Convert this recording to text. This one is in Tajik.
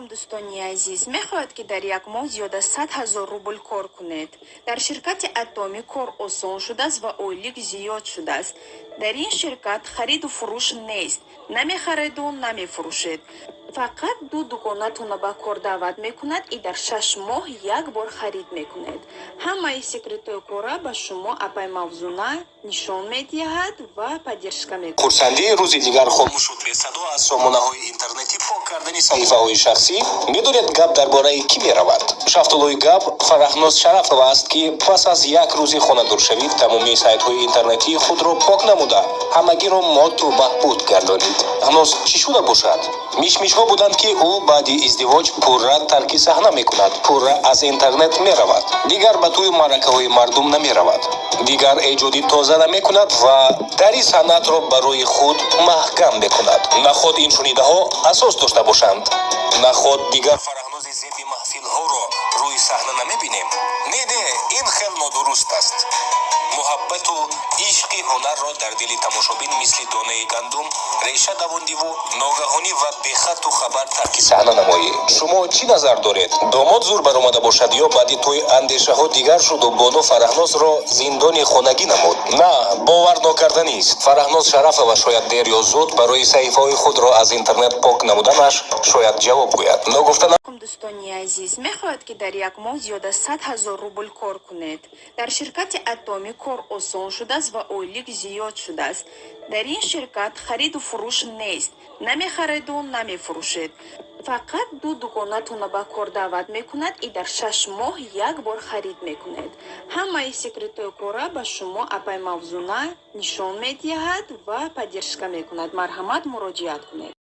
Алайкум, дӯстони азиз! Мехоҳед, ки дар як моҳ зиёда 100 000 рубл кор кунед? Дар ширкати Атоми кор осон шудааст ва ойлик зиёд шудааст. Дар ин ширкат хариду фурӯш нест, намехареду намефурӯшед, фақат ду дугонатонро ба кор даъват мекунад и дар 6 моҳ як бор харид мекунед. Ҳамаи секретҳои кора ба шумо апай Мавзуна нишон медиҳад ва поддержка мекунад. Хурсандии рӯзи дигар хомӯшу бесадо аз сомонаҳои интернетӣ пок кардани саҳифаҳои шахсӣ. Медонед, гап дар бораи кӣ меравад? Шафтолои гап Фараҳноз Шарафова аст, ки пас аз як рӯзи хонадоршавӣ тамоми сайтҳои интернетии худро пок намуда, ҳамагиро моту маҳбут гардонид. Ҳаноз чӣ шуда бошад? Мишмишҳо буданд, ки ӯ баъди издивоҷ пурра тарки саҳна мекунад, пурра аз интернет меравад, дигар ба тӯи маъракаҳои мардум намеравад, дигар эҷоди тоза намекунад ва дари санъатро барои худ маҳкам мекунад. Наход ин шунидаҳо асос дошта бошанд? Наход дигар Фараҳнози зеби маҳфилҳоро рӯи саҳна намебинем? Не, не, ин хел нодуруст аст. Муҳаббату ишқи ҳунарро дар дили тамошобин мисли донаи гандум реша давондиву ногаҳонӣ ва бехату хабар тарки саҳна намоӣ. Шумо чӣ назар доред? Домод зур баромада бошад ё баъди тӯй андешаҳо дигар шуду бону Фараҳнозро зиндони хонагӣ намуд? На, бовар нокарданист. Фараҳноз Шарафова шояд дер ё зуд барои саҳифаҳои худро аз интернет пок намуданаш шояд ҷавоб гӯяд. Ногуфта Алайкум, дӯстони азиз! Мехоҳед, ки дар як моҳ зиёда 100 000 рубл кор кунед? Дар ширкати Атоми кор осон шудааст ва ойлик зиёд шудааст. Дар ин ширкат хариду фурӯш нест, намехареду намефурӯшед, фақат ду дугонатонро ба кор даъват мекунад и дар 6 моҳ як бор харид мекунед. Ҳамаи секретҳои кора ба шумо апай Мавзуна нишон медиҳад ва поддержка мекунад. Марҳамат, муроҷиат кунед.